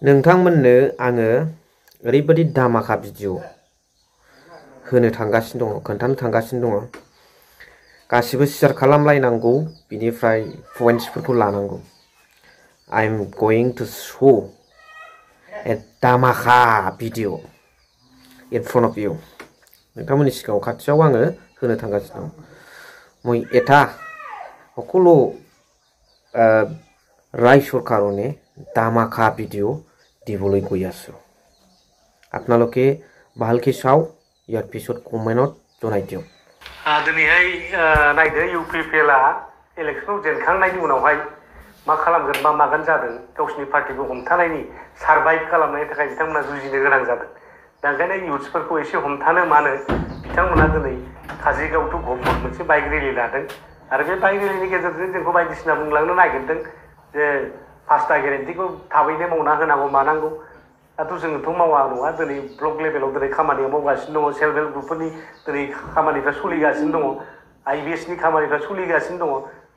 नोंथांमोननो आङो ओरैबायदि धामाका भिडिअ होनो थांगासिनो दङ, खोन्थानो थांगासिनो दङ। गासिबो शेयार खालामलायनांगौ, बिनिफ्राय पइन्ट्सफोरखौ लानांगौ। I am going to show a dhamaka video in front of you. नोंथांमोननि सिगाङाव खाथियाव आङो होनो थांगासिनो दं। মই এটা সকলো ৰাইজৰ কাৰণে धामाका भिडिअ দিবলৈ গৈ আছো। আপোনালোকে ভালকৈ চাওক, ইয়াৰ পিছত কমেन्টত জনাই দিয়ক। दिनैहाय नायदो इउपिपिएलआ इलेक्सनखौ जेनखांनायनि उनावहाय मा खालामगोन मा मागोन जादों, गावसिनि पार्टिखौ हमथानायनि सारभाइभ खालामनायनि थाखाय बिथांमोना जुजिनो गोनां जादों। दा ओंखायनो इउथ्सफोरखौ एसे हमथानो मानो बिथांमोना दिनै काजिगाव टु गहपुर मोनसे बाइक रेलि लादों आरो बे बाइक रेलिनि गेजेरजों जोंखौ बायदिसिना बुंलांनो नागिरदों जे 5टा गेरेन्टिखौ थाबैनो मावना होनांगौ मानांगौ। दाथ' जोङोथ' मावा नङा, दिनै ब्लक लेभेलाव दिनै खामानिया मावगासिनो दङ, सेल्फ हेल्प ग्रुपफोरनि दिनै खामानिफ्रा सोलिगासिनो दङ, आइबिएसनि खामानिफ्रा सोलिगासिनो दङ।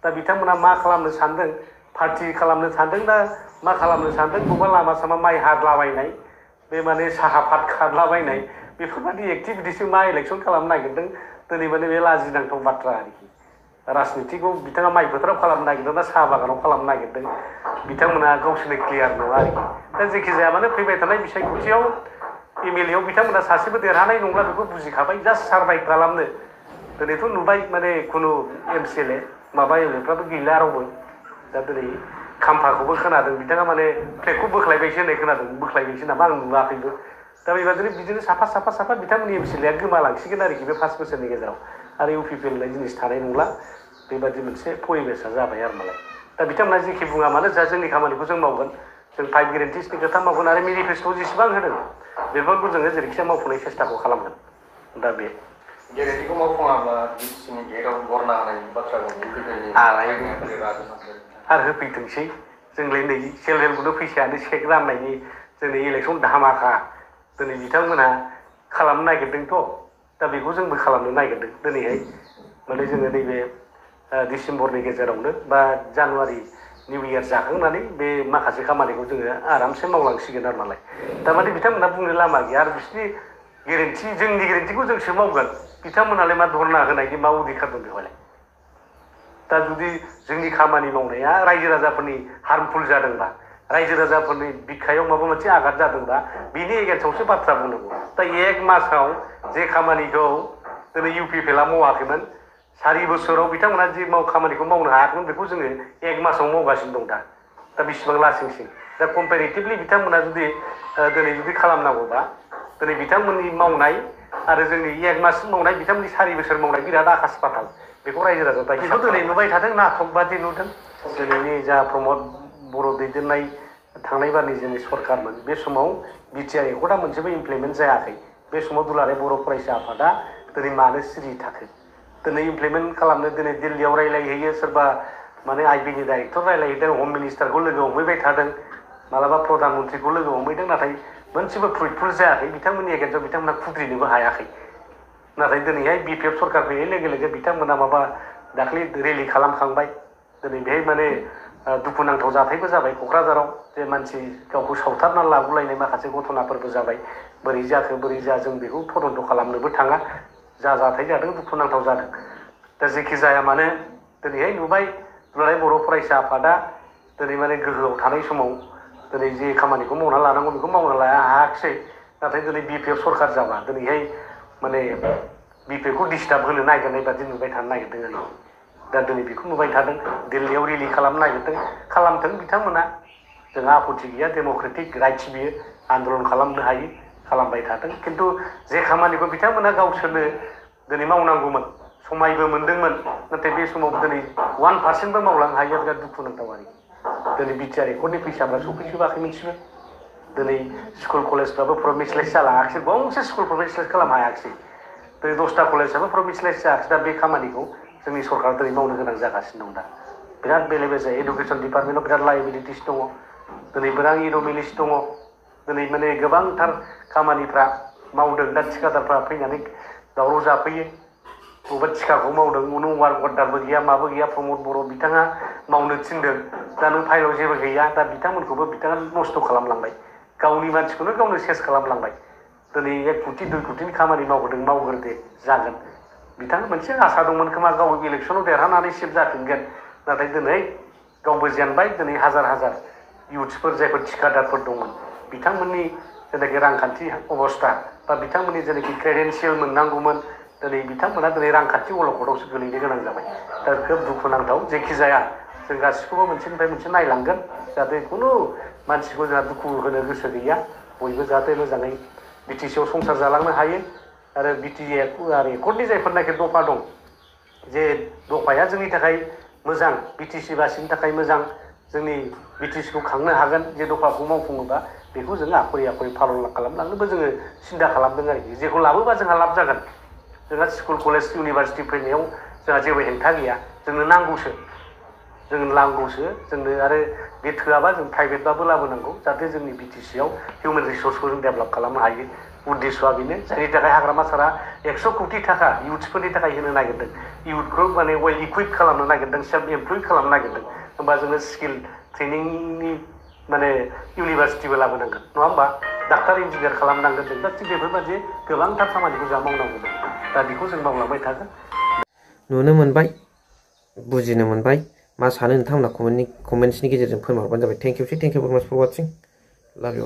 दा बिथांमोना मा खालामनो सानदों, पार्टि खालामनो सानदों ना मा खालामनो सानदों, बबेबा लामा सामा माइ हादलाबायनाय, बे माने साहा पात खारलाबायनाय, बेफोरबायदि एक्टिभिटिसजों मा इलेक्सन खालामनो नागिरदों, दिनै माने बे लाजिनांथाव बाथ्रा आरोखि। राजनितिखौ बिथाङा माइ फोथाराव खालामनो नागिरदों ना साहा बागानाव खालामनो नागिरदों, बिथांमोना गावसोरनो क्लियार नङा आरोखि। दा जेखिजाया मानो फैबाय थानाय बिसायख'थियाव एमएलएआव बिथांमोना सासेबो देरहानाय नंला, बेखौ बुजिखाबाय। जास्ट सारभाइभ खालामनो दिनैथ' नुबाय माने खुनु एमसिएलए माबा एमएलएफ्राबो गैला रावबो। दा दिनै खाम्फाखौबो खोनादों बिथाङा माने फ्लेगखौ बोख्लायबायसो होननाय खोनादों, बोख्लायबायसो नामा आं नुवाखैबो। दा बेबादिनो बिदिनो साफा बिथांमोननि एमसिएलएआ गोमालांसिगोन आरोखि बे 5 बोसोरनि गेजेराव। आरो इउपिपिएल होननाय जिनिस थानाय नंला, बेबादि मोनसे परिबेसा जाबाय आरो मालाय। दा बिथांमोना जेखि बुङा मानो जा जोंनि खामानिखौ जों मावगोन, जों 5 गेरेन्टिसनि खोथा मावगोन आरो मेनिफेस्ट'आव जेसेबां होदों बेफोरखौ जोङो जेरैखिजाया मावफुंनाय सेस्टाखौ खालामगोन। दा बे गेरेन्टिखौ मावफुङाब्ला बिटिसिनि गेटआव बरना होनायनि बाथ्रा आरो होफैथोंसै, जोंलाय नै सेल्फ हेल्प ग्रुपनो फैसायानो चेक राननायनि जोंनि इलेक्सन धामाका दिनै बिथांमोना खालामनो नागिरदोंथ'। दा बेखौ जोंबो खालामनो नागिरदों दिनैहाय। माने जोङो नैबे डिसेम्बरनि गेजेरावनो बा जानुवारि निउ इयार जाखांनानै बे माखासे खामानिखौ जोङो आरामसे मावलांसिगोन आरो मालाय। थारमाने बिथांमोना बुंनो लामा गैया आरो बिसोरनि गेरेन्टि, जोंनि गेरेन्टिखौ जोंसो मावगोन, बिथांमोनालाय मा धरना होनायनि मा अधिकार दं बेवहायलाय। दा जुदि जोंनि खामानि मावनाया रायजो राजाफोरनि हार्मफुल जादोंबा, रायजो राजाफोरनि बिखायाव माबा मोनसे आघात जादोंबा बिनि एगेन्स्टआवसो बाथ्रा बुंनांगौ। दा 1 मासाव जे खामानिखौ दिनै इउपिपिएलआ मावाखैमोन, 4 बोसोराव बिथांमोना जे खामानिखौ मावनो हायाखैमोन, बेखौ जोङो 1 मासाव मावगासिनो दं। दा बेसेबां लासिंसिं। दा कम्पेरेटिभलि बिथांमोना जुदि दिनै जुदि खालामनांगौबा, दिनै बिथांमोननि मावनाय आरो जोंनि 1 मास मावनाय, बिथांमोननि 4 बोसोर मावनाय बिराद आकाश पाताल। बेखौ रायजो राजा बेखौ दिनै नुबाय थादों, नाटक बादि नुदों। दिनैनि जा प्रमद बर' दैदेननाय थांनाय बारनि जोंनि सरकारमोन, बे समाव बिटिआर एकर्डआ मोनसेबो इमप्लिमेन्ट जायाखै। बे समाव दुलाराय बर' फरायसा आफादा दिनै मानो सिरि थाखो? दिनै इमप्लिमेन्ट खालामनो दिनै दिल्लीयाव रायलायहैयो, सोरबा माने आइबिनि डाइरेक्टर रायलायहैदों, हम मिनिस्टारखौ लोगो हमहैबाय थादों, मालाबा प्रधान मन्त्रिखौ लोगो हमहैदों, नाथाय मोनसेबो फ्रुइटफुल जायाखै। बिथांमोननि एगेन्स्टआव बिथांमोना खुद्रिनोबो हायाखै। नाथाय दिनैहाय बिपिएफ सरकार फैनाय लोगो लोगो बिथांमोना माबा दाख्लै रेलि खालामखांबाय। दिनै बेहाय माने दुखुनांथाव जाथायबो जाबाय क'क्राझाराव, जे मानसि गावखौ सावथारना लाबोलायनाय माखासे घटनाफोरबो जाबाय। बोरै जाखो बोरै जा जों बेखौ तदन्त खालामनोबो थाङा, जा जाथाय जादों दुखुनांथाव जादों। दा जेखि जाया मानो दिनैहाय नुबाय दुलाराय बर' फरायसा आफादा दिनै माने गोहोआव थानाय समाव दिनै जे खामानिखौ मावना लानांगौ बेखौ मावना हायाखिसै। नाथाय दिनै बिपिएफ सरकार जाबा दिनैहाय माने बिपिएफखौ डिस्टार्ब होनो नागिरनाय बादि नुबाय थानो नागिरदों आरो। दा दिनै बेखौ नुबाय थादों, दिल्लीयाव रेलि खालामनो नागिरदों, खालामथों बिथांमोना, जोंहा आपत्ति गैया, डेम'क्रेटिक राइट्स बियो, आन्दलन खालामनो हायो, खालामबाय थादों। खिन्थु जे खामानिखौ बिथांमोना गावसोरनो दिनै मावनांगौमोन, समायबो मोनदोंमोन, नाथाय बे समाव दिनै 1% मावलांनो हायिया बिराद दुखुनांथाव आरोखि। दिनै बिटिआर एकर्डनि फैसाफ्रा सफैजोबाखै मोनसेबो। दिनै स्कुल कलेजफ्राबो प्रमिसलेस जालाङाखिसै, गंसे स्कुल प्रमिसलेस खालामनो हायाखिसै। दिनै 10टा कलेजआबो प्रमिसलेस जायाखिसै। दा बे खामानिखौ जोंनि सरकारा दिनै मावनो गोनां जागासिनो दं। दा बिराद बेले बेजे एडुकेसन डिपार्टमेन्टआव बिराद लायबिलिटिस दङ, दिनै बिराद इन'मिलिस दङ, दिनै माने गोबांथार खामानिफ्रा मावदों। दा थिखादारफ्रा फैनानै दावराव जाफैयो, बबेबा थिखाखौ मावदों, उनाव वार्क अर्डारबो गैया, माबो गैया, प्रमद बर' बिथाङा मावनो थिनदों, दा नों फाइलाव जेबो गैया, दा बिथांमोनखौबो बिथाङा नस्थ' खालामलांबाय। गावनि मानसिखौनो गावनो सेस खालामलांबाय दिनै 1 कोटि 2 कोटिनि खामानि मावबोदों मावग्रोदे जागोन बिथाङा मोनसे आसा दंमोन खोमा गाव इलेक्सनाव देरहानानै सिफ जाफिनगोन नाथाय दिनै गावबो जेनबाय दिनै हाजार हाजार इउथ्सफोर जायफोर थिखादारफोर दंमोन बिथांमोननि जेनाखि रांखान्थि अबस्था बा बिथांमोननि जेनाखि क्रेडेन्सियेल मोननांगौमोन दिनै बिथांमोना दिनै रांखान्थि अलखदावसो गोलैनो गोनां जाबाय दा खोब दुखुनांथाव जेखि जाया जों गासिखौबो मोनसेनिफ्राय मोनसे नायलांगोन जाहाथे खुनु मानसिखौ जोंहा दुखु होनो गोसो गैया बयबो जाहाथे मोजाङै बिटिसिआव संसार जालांनो हायो आरो एकर्डनि जायफोरनाखि दफा दं जे दफाया जोंनि थाखाय मोजां बिटिसि बासिनि थाखाय मोजां जोंनि बिटिसिखौ खांनो हागोन जे दफाखौ मावफुङोबा बेखौ जोङो आखरै आखरै फालन खालामलांनोबो जोङो सिन्था खालामदों आरोखि जेखौ लाबोबा जोंहा लाब जागोन जोंहा स्कुल कलेज इउनिभारसिटि फैनायाव जोंहा जेबो हेंथा गैया जोंनो नांगौसो जोंनो आरो बे थोआबा जों प्राइभेटबाबो लाबोनांगौ जाहाथे जोंनि बिटिसिआव हिउमेन रिसोर्सखौ जों डेभेलप खालामनो हायो उद्देश्यआ बेनो जायनि थाखाय हाग्रामा सारा 100 कोटि थाखा इउथ्सफोरनि थाखाय होनो नागिरदों इउथखौ माने वेल इकुइप खालामनो नागिरदों सेल्फ एमप्लय खालामनो नागिरदों होमबा जोङो स्किल ट्रेनिंनि माने इउनिभारसिटिबो लाबोनांगोन नङा होमबा डाक्टार इन्जिनियार खालामनांगोन जों दा थिग बेफोरबायदि गोबांथार खामानिखौ जोंहा मावनांगौ दा बेखौ जों मावलांबाय थागोन नुनो मोनबाय बुजिनो मोनबाय मा सानो नोंथांमोना कमेन्ट्सनि गेजेरजों फोरमायहरबानो जाबाय थेंक इउ भेरि माच फर वाचिं लाभ इउ